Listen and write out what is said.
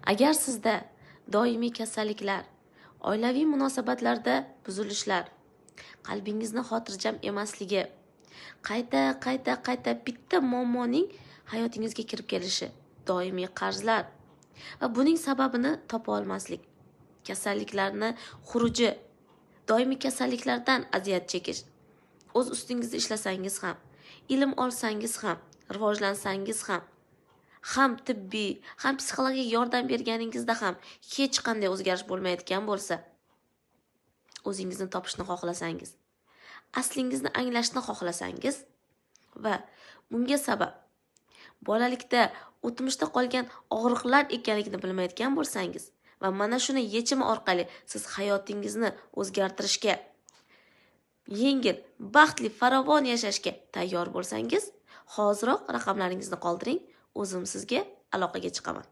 Agar sizda doimiy kasalliklar, oilaviy munosabatlarda buzilishlar, qalbingizni xotirjam emasligi, qayta qayta qayta bitta muammoning hayotingizga kirib kelishi, doimiy qarzlar va buning sababini topa olmaslik, kasalliklarni xuruji, doimiy kasalliklardan aziyat chekish, o'z ustingizda ishlasangiz ham, ilm olsangiz ham, rivojlansangiz ham, ham tibbiy, ham psixologik yordam berganingizda ham hech qanday o'zgarish bo'lmayotgan bo'lsa, o'zingizni topishni xohlasangiz, aslingizni anglashni xohlasangiz va bunga sabab bolalikda o'tmishda qolgan og'riqlar ekanligini bilmayotgan bo'lsangiz va mana shuni yechimi orqali siz hayotingizni o'zgartirishga, yengil, baxtli, farovon yashashga tayyor bo'lsangiz, hoziroq raqamlaringizni qoldiring, o'zim sizga aloqaga chiqaman.